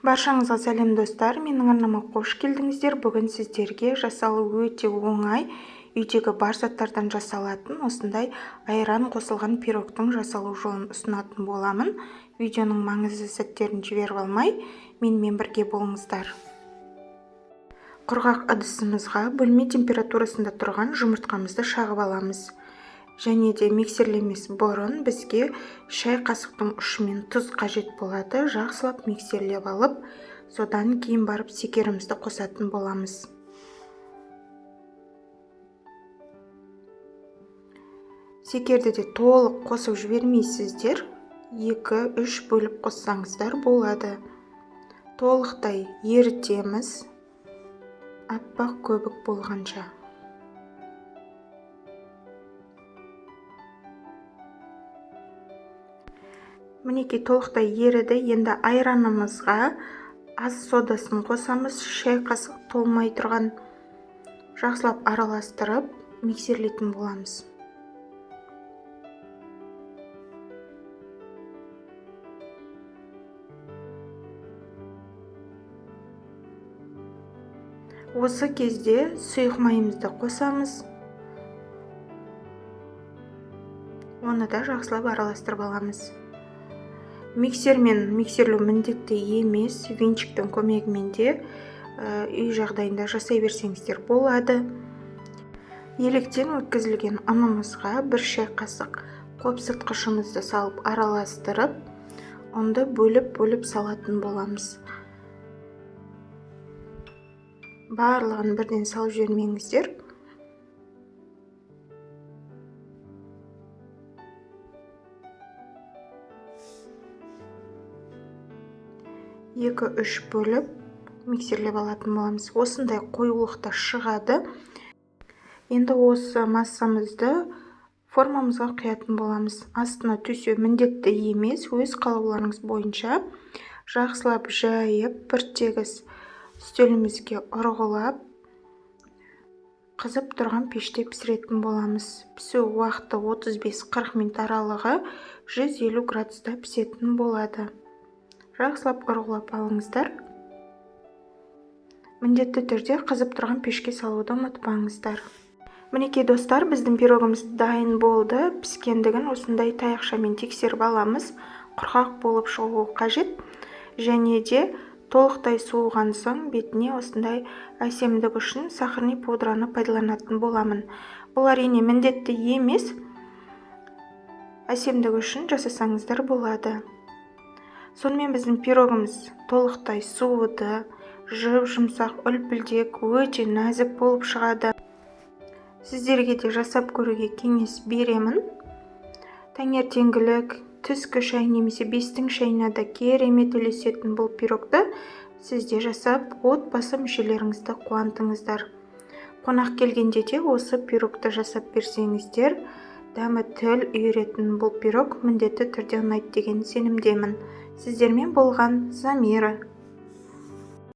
Баршаңызға сәлем, достар! Менің арнама қош келдіңіздер. Бүгін сіздерге жасалу өте оңай, үйдегі бар заттардан жасалатын осындай айран қосылған пирогтың жасалу жолын ұсынатын боламын. Видеоның маңызды сәттерін жіберіп алмай, менімен бірге болыңыздар. Құрғақ ыдысымызға бөлме температурасында тұрған жұмыртқамызды шағып аламыз. Және де миксерлемес бұрын бізге шай қасықтың ұшымен тұз қажет болады. Жақсылап миксерлеп алып, содан кейін барып шекерімізді қосатын боламыз. Шекерді де толық қосып жібермейсіздер, 2-3 бөліп қоссаңыздар болады. Толықтай ерітеміз, аппақ көбік болғанша. Мінекей, толықтай еріді. Енді айранымызға ас содасын қосамыз, шай қасық толмай тұрған. Жақсылап араластырып, миксерлейтін боламыз. Осы кезде сұйық майымызды қосамыз. Оны да жақсылап араластырып аламыз. Миксермен миксерлеу міндетті емес, венчиктің көмегімен де үй жағдайында жасай берсеңіздер болады. Електен өткізілген ұнымызға 1 шай қасық қопсытқышымызды салып араластырып, ұнды бөліп-бөліп салатын боламыз. Барлығын бірден салып жібермеңіздер. Екі-үш бөліп миксерлеп алатын боламыз. Осындай қоюлықта шығады. Енді осы массамызды формамызға құятын боламыз. Астына төсеу міндетті емес, өз қалауларыңыз бойынша жақсылап жайып, бір тегіс үстелімізге ұрғылап, қызып тұрған пеште пісіретін боламыз. Пісу уақыты 35-40 минут аралығы, 150 градуста пісетін болады. Жақсылап ұрғылап алыңыздар. Міндетті түрде қызып тұрған пешке салуды ұмытпаңыздар. Мінекей, достар, біздің пирогымыз дайын болды. Піскендігін осындай таяқшамен тексеріп аламыз. Құрғақ болып шығуы қажет. Және де толықтай суыған соң бетіне осындай әсемдік үшін сахарный пудраны пайдаланатын боламын. Бұл әрине міндетті емес, әсемдік үшін жасасаңыздар болады. Сонымен біздің пирогымыз толықтай суыды, жұп-жұмсақ, үлпілдек, өте нәзік болып шығады. Сіздерге де жасап көруге кеңес беремін. Таңертеңгілік, түскі шай немесе бестің шайына да керемет үйлесетін бұл пирогты сіз де жасап, отбасы мүшелеріңізді қуантыңыздар. Қонақ келгенде де осы пирогты жасап берсеңіздер, дәмі тіл үйіретін бұл пирог міндетті түрде ұнайды деген сенімдемін. Сіздермен болған Замира.